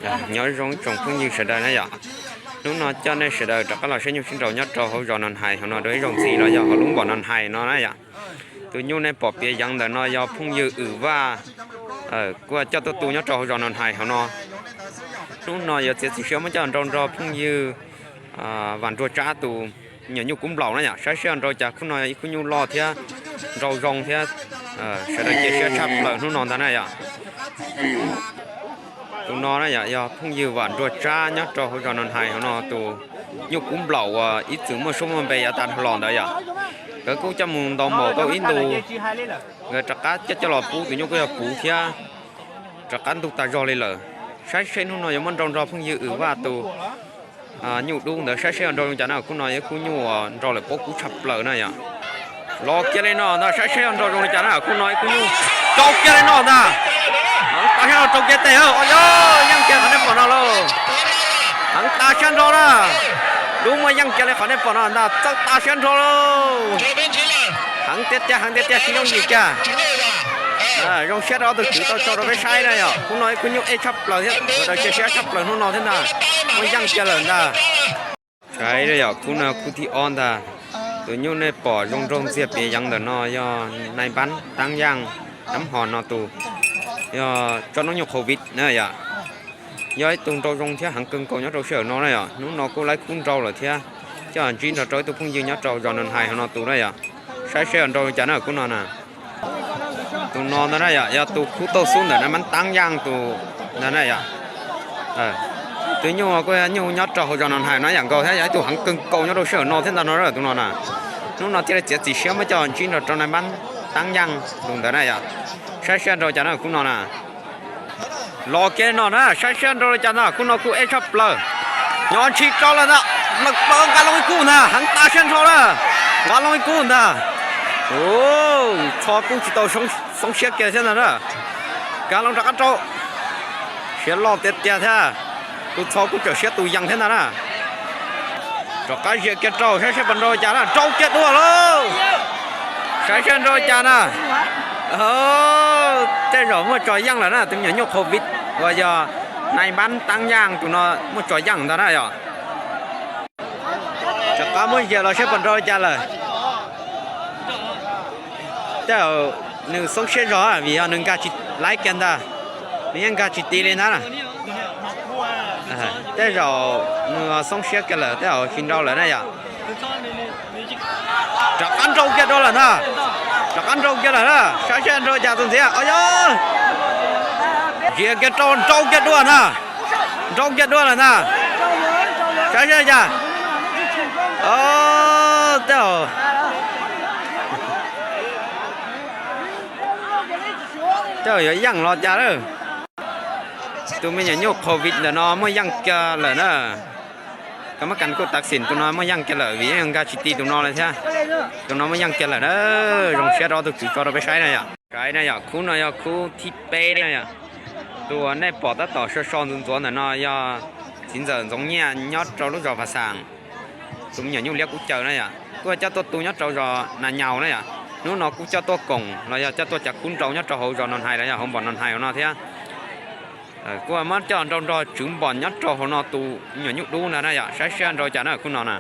Nyob zoo tsoom phooj ywg sawv daws na yom. Hnub no coj nej sawv daws rov qab los saib nyuj sib nraus nyob rau hauv zos Noo Hais hauv no rau ib zaug ntxiv los yog hauv lub npom Noo Hais no na yom. Tus nyuj nej pom piav yeev ntawm no yog phooj ywg Wm Vaj, kuj coj tuaj tu nyob rau hauv zos Noo Hais hauv no. Hnub no yuav txiav txim siab muab coj nrau nrog phooj ywg Vam Nruag Tsab tus me nyuam nyuj kub nplaum na yom. Saib seb nrau cas, khub no ib khub nyuj loj thiab nrau zoo thiab, sawv daws cia siab tshaj plaws hnub no ntag na yom. Tus no na yom yog phooj ywg Vam Nruag Tsab nyob rau hauv zos Noo Hais hauv no tus nyuj kub nplaum uas ib txwm muaj suab muaj npe yav tag dhau los ntawd yom. Nkawd kuj coj mus ntaus maum tau ib ntus, nkawd rov qab coj coj los pub, tus nyuj kuj yog puv thiab, rov qab ntug tag zog li lawm. Saib seb hnub no yuav muab nrau nrog phooj ywg Wm Vaj tus nyuj dub ntawd, saib seb nrau zoo cas na. Khub no ib khub nyuj uas nrau lawm paub kub tshaj plaws na yom. Los kiag li no ntag, saib seb nrau zoo li cas na. Khub no ib khub nyuj rau kiag li no ntag. Heev tas siab nrau kiag tes, o yog yeej kiag qhov nej pom no lauj. Heev tas siab nrau na. Dub muaj yeej kiag li qhov nej pom no ntag, txawj tas siab nrau lauj. Heev tiag tiag, heev tiag tiag, tsis yooj yim kiag. Zoo siab rau ob tug tswv tau tso rau peb saib na yom. Khub no ib khub nyuj ej tshaj plaws thiab, sawv daws cia siab tshaj plaws hnub no thiab ntag. Muaj yeej kiag lawm ntag. Saib yom, khub no khub thib ob ntag. Tus nyuj nej pom zoo nraug ntxiag piav yeev ntawm no yog nais npab taab yaaj nab hos no tus, yog tsob noob nyuj covid na yom. Yog ib tug nrau zoo thiab heev kawg nkaus nyob rau sij hawm no na yom. Hnub no kuj laib khub nrau lawm thiab, coj ntsib nrog rau ib tug phooj ywg nyob rau zos Noo Hais hauv no tus na yom. Saib seb nrau li cas na khub no na. Tus no ntag na yom, yog tus khub tauj xub ntawm nais npab taab yaaj tus ntag na yom. Tus nyuj kuj yog nyuj nyob rau hauv zos Noo Hais no yam nkaus thiab, yog ib tug heev kawg nkaus nyob rau sij hawm no thiab ntag no tus no na. Hnub no thiaj li txiav txim siab muab coj ntsib nrog rau nais npab taab yaaj tus ntawd na yom. Saib seb nrau cas na khub no na. Los kiag no na, saib seb nrau li cas ntag, khub no kuj ej tshaj plaws. Nyob ntshis rau lawm ntag, nqa loo ib kub ntag, heev tas siab nrau na. Nqa loo ib kub ntag. Txho kuj tsis tau xoob siab kiag thiab ntag na. Nqa loo rov qab rau. Siab loj tiag tiag thiab. Tus txho kuj tseem siab tus yees thiab ntag na. Rov qab zias kiag rau saib seb puas nrau cas na, nrau kiag dua lauj. Saib seb nrau cas na. Tej zaum muaj tso yeej lawm na, tus me nyuam nyuj covid uas yog nais npab taab yaaj tus no muaj tso yeej ntag na yom. Rov qab muab zias los saib puas nrau cas lawm. Tej zaum nws xoob siab zog vim yog nws nkag tsis laib kiag ntag, nws yeej nkag tsis ti li ntag na. Tej zaum nws xoob siab kiag lawm, tej zaum tsis nrau lawm na yom. Rov qab nrau kiag dua lawm ntag. Rov qab nrau kiag lawm na, saib seb nrau cas tus ntxiv. Zias kiag rau, nrau kiag dua ntag. Nrau kiag dua lawm ntag. Saib seb cas. Tej zaum, tej zaum yuav yeej los cas lawm. Tus me nyuam nyuj covid ntawm no muaj yeej kiag lawm na. Koj muab kas kuj tav xim tus no muaj yeej kiag lawm vim yeej nkag tsis ti tus no lawm thiab. Tus no muaj yeej kiag lawm na. Zoo siab rau ob tug tswv tso rau peb saib na yom. Saib na yom, khub no yog khub thib peb na yom. Tus uas nej pom tab tom so so ntxuav ntxuav ntawm no yog txiv ntxawm Ntxoov Nyiaj nyob rau lub zos Pha Xaam. Tus me nyuam nyuj liab kub caw na yom, kuj coj tuaj tu nyob rau zos Nas Nyaus na yom. Hnub no kuj coj tuaj koom los yog coj tuaj cav khub nrau nyob rau hauv zos Noo Hais los yog hauv npom Noo Hais hauv no thiab. Kuj muab coj nrau nrog tswv npom nyob rau hauv no tus me nyuam nyuj dub ntag na yom, saib seb nrau cas na khub no na.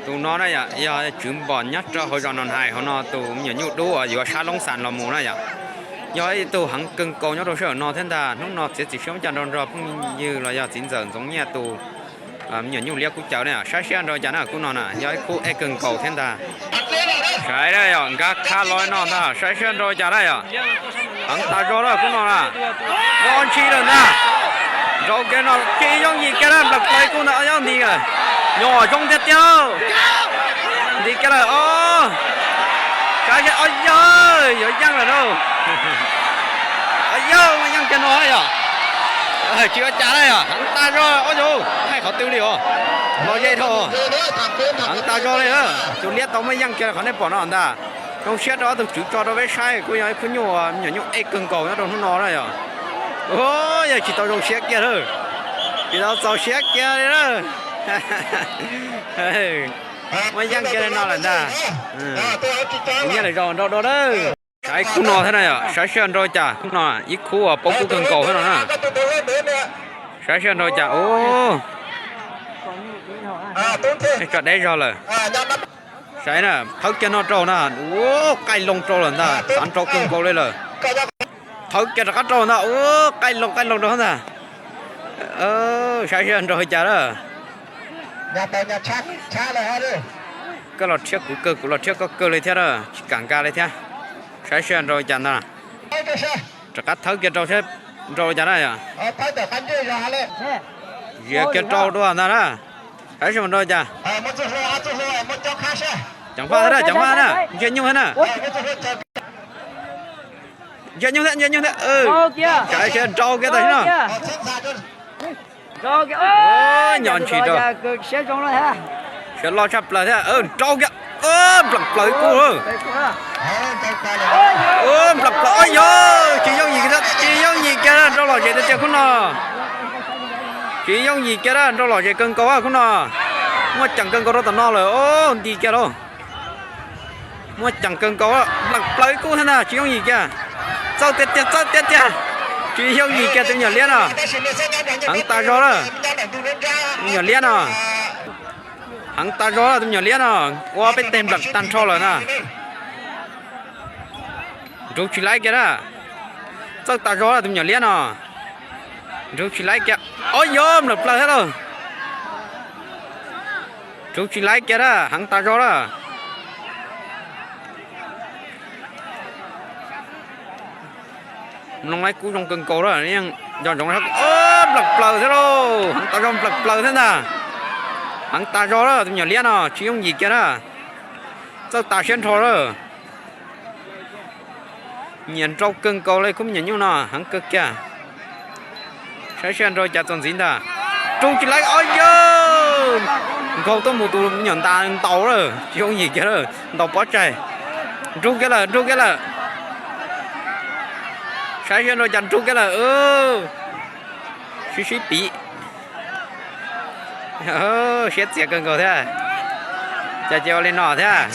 Tus no na yom, yog tswv npom nyob rau hauv zos Noo Hais hauv no tus me nyuam nyuj dub uas yuav sab Loob Xas los mus na yom. Yog ib tug heev kawg nkaus nyob rau sij hawm no thiab ntag, hnub no txiav txim siab muab coj nrau nrog phooj ywg los yog txiv ntxawm Ntxoov Nyiaj tus me nyuam nyuj liab kub caw na yom, saib seb nrau cas na khub no na, yog ib khub ej kawg nkaus thiab ntag. Saib na yom, nkag khab los no ntag, saib seb nrau cas na yom. Heev tas zog na khub no na. Nyob ntshis lawm ntag. Nrau kiag no ces yooj yim kiag na, nplawm plaws kuj ntag, yob nti lawm. Nyuam zoo tiag tiag. Nti kiag lawm os. Saib seb, o yawg, yuav yeej lawm na. O yawg, muaj yeej kiag no yom. Tsis ua cas na yom, heev tas zog, o yawg, hais qhov twg li os. Los ze dhau. Heev tas zog li na. Tus liab tau muaj yeej kiag qhov nej pom no ntag. Zoo siab rau ob tug tswv tso rau peb saib, kuj yog ib khub nyuj, me nyuam nyuj ej kawg nkaus nyob rau hnub no na yom. Yog tsis tau zoo siab kiag lawm. Tsis tau txaus siab kiag li na. Muaj yeej kiag li no lawm ntag. Nyiaj lawm zaus nrau dua lawm. Saib khub no thiab na yom, saib seb nrau cas khub no, ib khub uas paub kub kawg nkaus thiab no na. Saib seb nrau cas, ub, tso deb zog lawm. Saib na, thawb kiag no rau na, ub, qaij loo rau lawm ntag, xav nrau kawg nkaus li lawm. Thawb kiag rov qab rau ntag, ub, qaij loo qaij loo rau ntag. Saib seb nrau li cas na. Koj los rhiab kuv kawg, kuv los rhiab koj kawg li thiab na, tsis kam nka li thiab. Saib seb nrau li cas ntag. Rov qab thawb kiag rau seb nrau li cas na yom. Zias kiag rau dua ntag na. Saib seb nrau li cas. Ceev faj thiab na, ceev faj thiab na, ntsia nyuj thiab na. Ntsia nyuj thiab, ntsia nyuj thiab. Saib seb nrau kiag tam sim no. Nyob ntsis rau. Siav loj tshaj plaws thiab, nrau kiag. Nplam plaws kub. Nplam plaws, ua yog tsis yooj yim kiag, tsis yooj yim kiag, nrau lom zem tiag tiag khub no. Tsis yooj yim kiag, nrau lom zem kawg nkaus khub no. Muaj ceem kawg nkaus rau tom no lawm, nti kiag lauj. Muaj ceem kawg nkaus, nplam plaws kub thiab ntag, tsis yooj yim kiag. Txawj tiag tiag, txawj tiag tiag. Tsis yooj yim kiag tus me nyuam liab no. Heev tas zog lawm. Me nyuam liab no. Heev tas zog lawm tus me nyuam liab no. Ua peb teg nplam tag nrho lawm na. Nrug tsis laib kiag na. Txawj tas zog lawm tus me nyuam liab no. Nrug tsis laib kiag. Ua yog nplam plaws thiab lauj. Nrug tsis laib kiag na, heev tas zog na. Mloog laib kub zoo kawg nkaus na, yeej nco ntsoov. Nplam plaws thiab lauj, heev tas zog, nplam plaws thiab ntag. Heev tas zog na, tus me nyuam liab no tsis yooj yim kiag na. Txawj tas siab nrho na. Nyiam nrau kawg nkaus li khub me nyuam nyuj no, heev kawg kiag. Saib seb nrau cas txuas ntxiv ntag. Nrug tsis laib, ua yog nkaug tuaj mus tus me nyuam ntas ntaus lawm, tsis yooj yim kiag lawm, ntaus pob tsaig. Nrug kiag lawm, nrug kiag lawm. Saib seb nrau cas nrug kiag lawm. Sib sib piv. Siab txias kawg nkaus thiab. Cas ces ua li no thiab.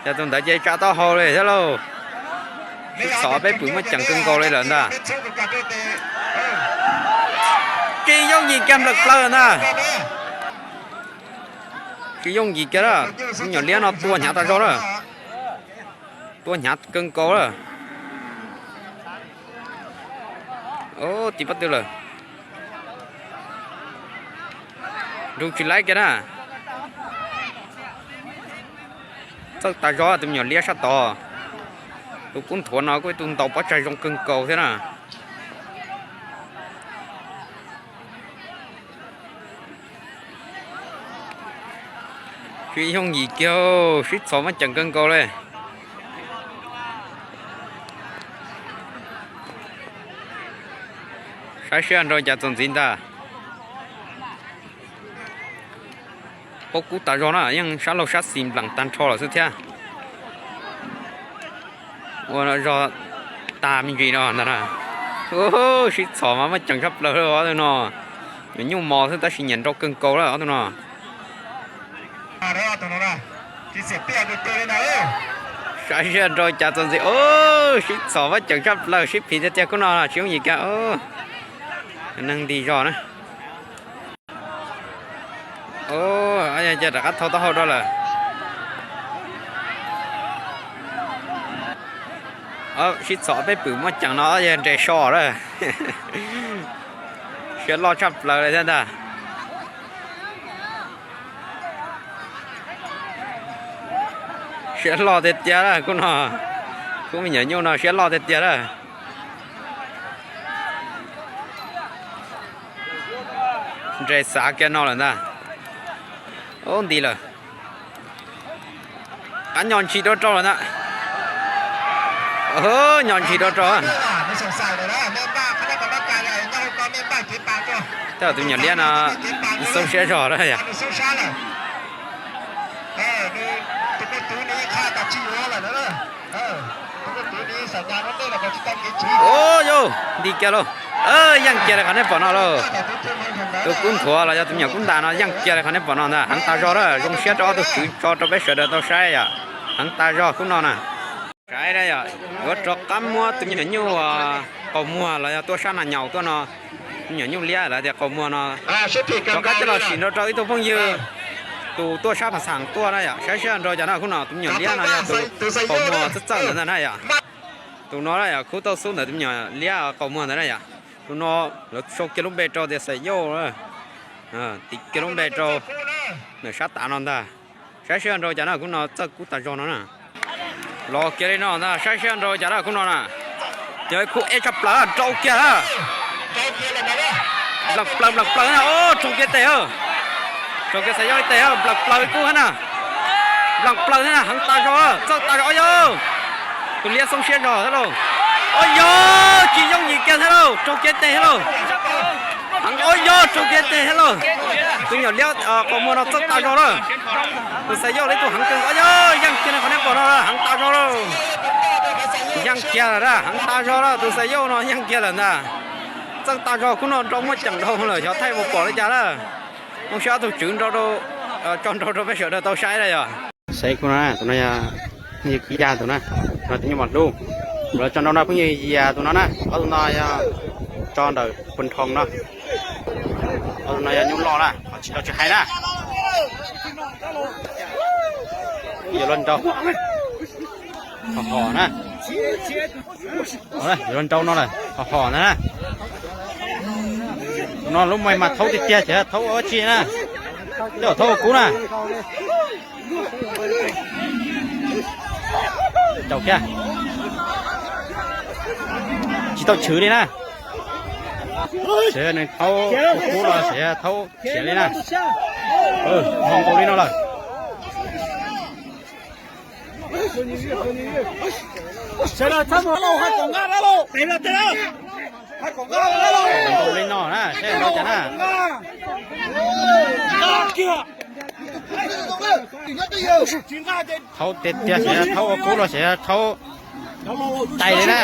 Cas tus ntawd ces tsa taub hau li thiab lauj. Sib txhov peb pwm muaj ceem kawg nkaus li lawm ntag. Tsis yooj yim kiag, nplam plaws ntag. Tsis yooj yim kiag na, me nyuam liab no tua hnyav tas zog na. Tua hnyav kawg nkaus na. Tiv pob tw lawm. Nrug tsis laib kiag na. Txawj tas zog tus me nyuam liab sab tod. Tus kub nthuav no kuj ib tug ntaus pob tsaig zoo kawg nkaus thiab na. Tsis yooj yim kiag, sib txhov muaj ceem kawg nkaus li. Saib seb nrau cas txuas ntxiv ntag. Pob kub tas zog na, yeej sab laug sab xis nplam tag nrho lawm xwb thiab. Ua zog tag me ntsis no ntag na. Sib txhom mas muaj ceem tshaj plaws li ob tug no. Nyuam nyuj mos xwb tab sis nyiam nrau kawg nkaus lawm ob tug no. Saib seb nrau cas txuas ntxiv. Sib txhom muaj ceem tshaj plaws, sib phiv tiag tiag khub no tsis yooj yim kiag. Neeg nti zog na. Ces rov qab thau taub hau rau lawm. Sib txhom peb pwm muaj ceem no yog nres so lawm. Siab loj tshaj plaws li thiab ntag. Siab loj tiag tiag lawm khub no. Khub me nyuam nyuj no siab loj tiag tiag lawm. Nres xav kiag no lawm ntag. Ub, nti lawm. Qab nyo ntshis rau rau lawm ntag. Nyo ntshis rau rau. Tej tus me nyuam liab no xoob siab zog lawm yom. Ub, yog nti kiag lauj. Yeej kiag li qhov nej pom no lauj. Tus kub nthuav los yog tus me nyuam kub ntas no yeej kiag li qhov nej pom no ntag. Heev tas zog lawm, zoo siab rau ob tug kwv tso rau peb sawv daws tau saib yom. Heev tas zog khub no na. Saib na yom, yuav rov qab muab tus me nyuam nyuj uas Qaus muag los yog tuaj sab nas nyaus tuaj no, me nyuam nyuj liab lawv tias qaus muag no. Rov qab coj los sim nrau rau ib tug phooj ywg, tus tuaj sab Phav Xaas tuaj na yom, saib seb nrau cas na khub no, tus me nyuam liab no yog tus qaus muag txawj txawj ntawd ntag na yom. Tus no na yom, khub tauj xub ntawd tus me nyuam liab qaus muag ntawd na yom. Tus no lawv sau kiag lub npe rau tias Xais Yauj, tim kiag lub npe rau ntawm sab tav no ntag. Saib seb nrau cas na khub no, txawj kub tas zog no na. Los kiag li no ntag, saib seb nrau cas na khub no na. Yog ib khub eb tshaj plaws, nrau kiag na. Nplas plaws, nplas plaws na, raug kiag tes, raug kiag Xais Yauj ib tes, nplas plaws ib khub thiab na. Nplas plaws thiab na, heev tas zog, txawj tas zog, o yog tus liab xoob siab zog thiab lauj. O yog tsis yooj yim kiag thiab lauj, raug kiag tes thiab lauj. Heev, o yog raug kiag tes thiab lauj. Tus nyuam liab qaus muag no txawj tas zog lawm. Tus Xais Yauj li tus heev kawg, o yog yeej kiag qhov nej pom no, heev tas zog lawm. Yeej kiag lawm na, heev tas zog lawm, tus Xais Yauj no yeej kiag lawm ntag. Txawj tas zog, khub no nrau muaj ceem dhau lawm, xyov thaij puas pom li cas na. Zoo siab ob tug tswv nrau, tso nrau rau peb sawv daws tau saib na yom. Saib khub no, tus no yog phooj ywg Kwv Yaj tus na, no tus nyuj Mos Hlub. Lawv tso nrau no phooj ywg Yias tus no na, ob tug no yog tso ntawm Pus Nrhoo no. Ob tug no yog nyuj loj na, qhov tsis tau tsis hais na. Yuav luag nrau, hos hos na. Yuav luag nrau no lawm, hos hos ntag na. No lub me mas thaub tiag tiag ces thaub ua tsi na, tej zaum thaub ua kub na. Caum kiag, tsis tau tshwv li na. Xyov nws thaub ua kub los xyov thaub khiav li na. Hos nkaus li no lawm. Nkaus li no na, saib nrau cas na. Thaub tiag tiag, xyov thaub ua kub los xyov thaub tais li na.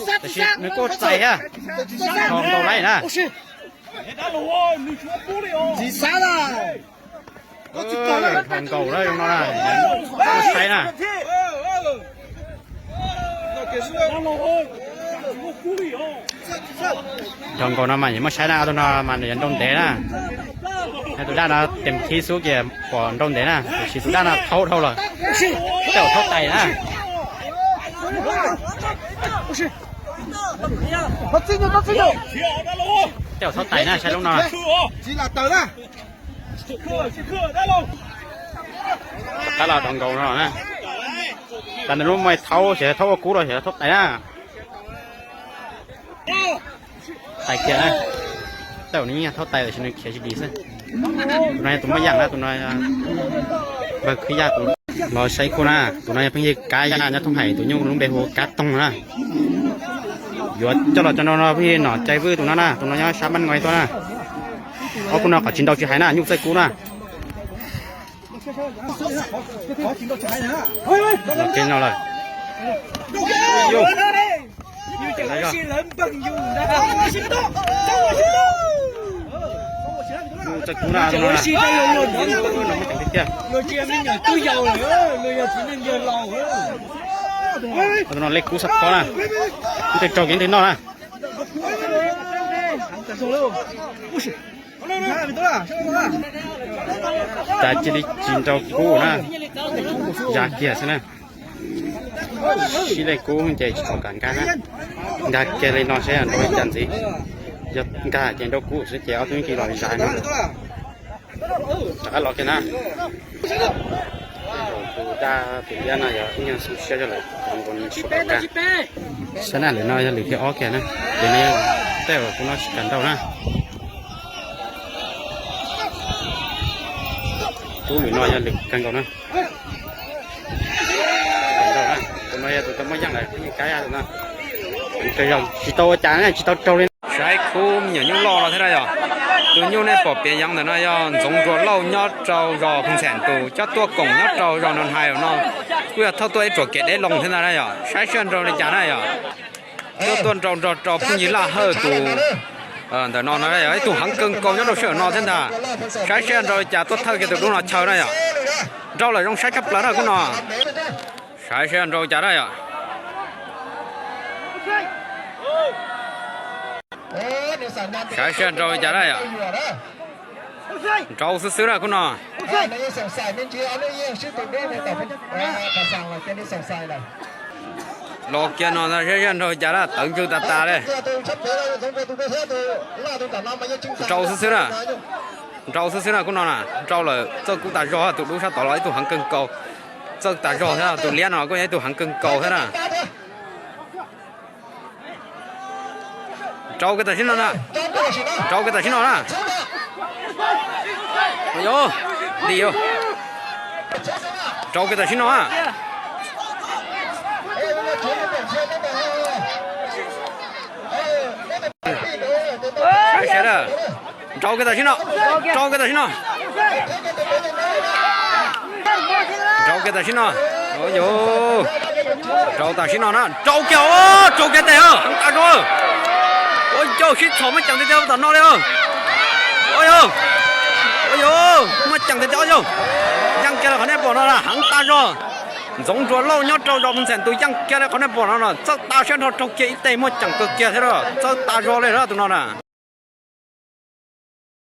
Tab sis nws kuj txais thiab, hos nkaus li na. Hos nkaus na, zoo no na, muab saib na. Hos nkaus no mas muab saib na, tus no mas nws yuav nrau ntev na. Tus daj no tes thib xub ces pom nrau ntev na, tiam sis tus daj no thaub dhau lawm. Tej zaum thaub tais na. Tej zaum thaub tais na, saib lub no. Rov qab los hos nkaus no na. Cas nws lub me thaub xyov thaub ua kub los xyov thaub tais na. Tais kiag na. Tej zaum nws yeej yog thaub tais tiam sis nws khiav tsis dim xwb. Tus no yog tus muaj yaj na, tus no npawg Khwv Yaj tus. Los saib khub na, tus no yog phooj ywg Kab Yaj nyob Thoob Hais, tus nyuj lub npe hu Kab Toog na. Yuav coj los tso nrau no phooj ywg Nom Cai Vwj tus no na, tus no nyob sab Mab Nkuaij tuaj na. Ob khub no qhov tsis nrau tsis hais na, nyuj txawj kub na. Los kiag no lawm. Nyuj txawj kub na, tus no na. Tiag tiag. Tus no lej kub xab phob na. Ib teg raug kiag ib teg noj na. Cas cia li tsis nrau kub na, ya kiag xwb na. Sib lej kub ces tsis txhob kam nkag na. Nkag kiag li no seb nrau li cas ntxiv. Yog nkag ces nrau kub xwb ces ob tug cia li los zais no. Rov qab los kiag na. Tus daj tus liab no yog ib nyuag xoob siab coj lawm, nkaus nws tsis txhob kam nkag. Sab na lwm no yog lwm thib ob kiag na. Lwm no tej zaum kuv no tsis kam nrau na. Kub lwm no yog lwm kawg nkaus na. Tus no yog tus tau muaj yeej lawm, yeej kab tus no. Kawg zaum tsis tau ua cas na, tsis tau raug li. Saib khub me nyuam nyuj loj no thiab na yog. Tus nyuj nej pom piav yeev ntawm no yog Ntxoov Nruas Lauj nyob rau zos Phoos Ntxham tus, coj tuaj koom nyob rau zos Nroo Hais no. Kuj yog thauj tuaj ib ruam kev deb loo thiab ntag na yog, saib seb nrau li cas na yog. Tuaj tuaj nrau nrog rau phooj ywg Laj Hawj tus ntawm no no yog ib tug heev kawg nkaus nyob rau sij hawm no thiab ntag. Saib seb nrau li cas tuaj thawj kiag tus dub no chaw na yog. Nrau lawm zoo saib tshaj plaws na khub no. Saib seb nrau cas na yog. Saib seb nrau li cas na yom. Nrau xwb xwb na khub no. Los kiag no seb nrau li cas na, tawv ntswg tas tas li. Nrau xwb xwb na. Nrau xwb xwb na khub no na, nrau lawm, txawj kub tas zog, tus dub sab tod los ib tug heev kawg nkaus. Txawj tas zog thiab, tus liab no kuj yog ib tug heev kawg nkaus thiab na. Nrau kiag tam sim no na. Nrau kiag tam sim no na. Yog, li yog. Nrau kiag tam sim no na. Saib seb na. Nrau kiag tam sim no. Nrau kiag tam sim no. Nrau kiag tam sim no. Ua yog, nrau tam sim no na, nrau kiag, nrau kiag tes, heev tas zog. Ua yog, sib txhom muaj ceem tiag tiag tom no li. Ua yog, ua yog, muaj ceem tiag tiag yog. Yeej kiag li qhov nej pom no na, heev tas zog. Ntxoov Ntsuag Lauj nyob rau zos Phoos Xeem tus yeej kiag li qhov nej pom no na, txawj tas siab nrho, raug kiag ib teg muaj ceem kawg kiag thiab, txawj tas zog li tus no na.